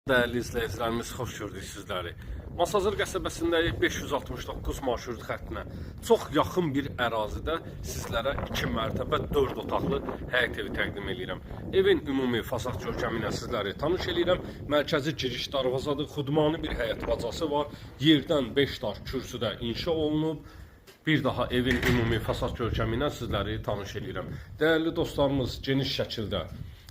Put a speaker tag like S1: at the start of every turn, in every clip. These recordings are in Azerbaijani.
S1: Dəyərli izləyicilərimiz, xoş gördük sizləri. Masazır qəsəbəsindəyik, 569 marşrut xəttinə çox yaxın bir ərazidə sizlərə 2 mərtəbə 4 otaqlı həyət evi təqdim eləyirəm. Evin ümumi fasad görkəmi ilə sizləri tanış eləyirəm. Mərkəzi giriş darvazadır, xudmani bir həyət bacası var. Yerdən 5 daş kürsüdə inşa olunub. Bir daha evin ümumi fasad görkəmi ilə sizləri tanış eləyirəm. Dəyərli dostlarımız, geniş şəkildə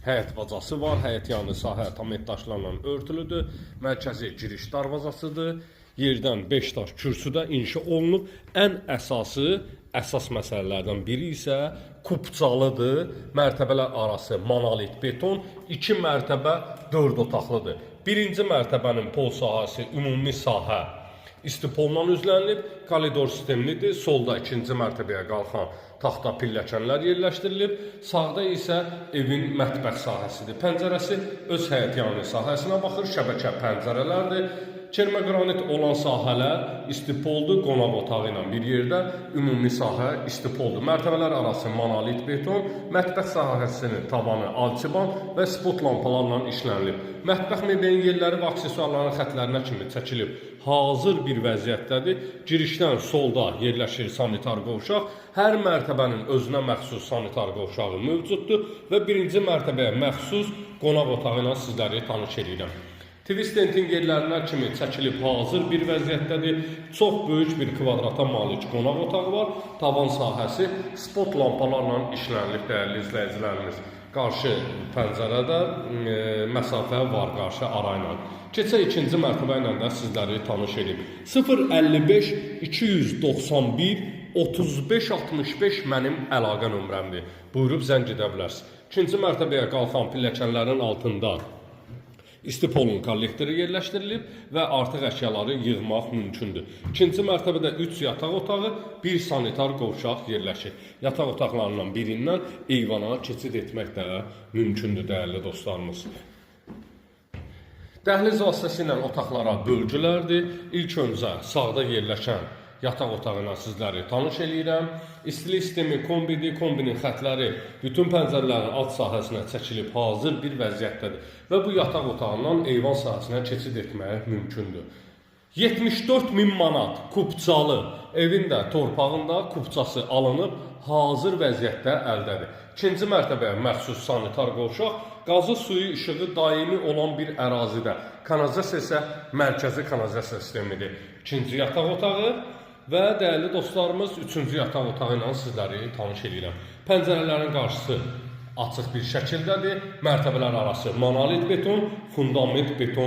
S1: həyət bacası var. Həyət yanı sahə tamet daşlarla örtülüdür. Mərkəzi giriş darvazasıdır. Yerdən 5 daş kürsüdə inşa olunub. Ən əsası, əsas məsələlərdən biri isə kupçalıdır. Mərtəbələr arası monolit beton, 2 mərtəbə 4 otaqlıdır. Birinci mərtəbənin pol sahəsi ümumi sahə İstipolla üzlənilib, koridor sistemlidir. Solda ikinci mərtəbəyə qalxan taxta pilləkənlər yerləşdirilib. Sağda isə evin mətbəx sahəsidir. Pəncərəsi öz həyət yanı sahəsinə baxır, şəbəkə pəncərələrdir. Kermə qranit olan sahələr istipoldur, qonaq otağı ilə bir yerdə ümumi sahə istipoldur. Mərtəbələr arası monolit beton, mətbəx sahəsinin tavanı alçıban və spot lampalarla işlənilib. Mətbəx mebelinin yerləri və aksesuarların xətlərinə kimi çəkilib. Hazır bir vəziyyətdədir. Girişdən solda yerləşir sanitar qovşaq. Hər mərtəbənin özünə məxsus sanitar qovşağı mövcuddur və birinci mərtəbəyə məxsus qonaq otağı ilə sizləri tanış eləyirəm. Twistentin yerlərinə kimi çəkilib hazır bir vəziyyətdədir. Çox böyük bir kvadrata malik qonaq otağı var. Tavan sahəsi spot lampalarla işlənilib, dəyərli izləyicilərimiz. Qarşı pəncərədə məsafə var qarşı ara ilə. Keçək ikinci mərtəbə ilə də sizləri tanış edeyim. 055 291 35 65 mənim əlaqə nömrəmdir. Buyurub zəng edə bilərsiniz. İkinci mərtəbəyə qalxan pilləkənlərin altında İstipolun kollektoru yerləşdirilib və artıq əşyaları yığmaq mümkündür. İkinci mərtəbədə 3 yataq otağı, bir sanitar qovşaq yerləşir. Yataq otaqlarından birindən eyvana keçid etmək də mümkündür, dəyərli dostlarımız. Dəhliz vasitəsilə otaqlara bölgülərdir. İlk öncə sağda yerləşən yataq otağı ilə sizləri tanış eləyirəm. İstilik sistemi kombidir. Kombinin xətləri bütün pəncərələrin alt sahəsinə çəkilib hazır bir vəziyyətdədir və bu yataq otağından eyvan sahəsinə keçid etmək mümkündür. 74 min manat kupçalı evin də torpağında kupçası alınıb hazır vəziyyətdə əldədir. İkinci mərtəbəyə məxsus sanitar qovşaq, qazı, suyu, işığı daimi olan bir ərazidə. Kanalizasiya isə mərkəzi kanalizasiya sistemidir. İkinci yataq otağı və dəyərli dostlarımız, üçüncü yataq otağı ilə sizləri tanış eləyirəm. Pəncərələrin qarşısı açıq bir şəkildədir. Mərtəbələr arası monolit beton, fundament beton.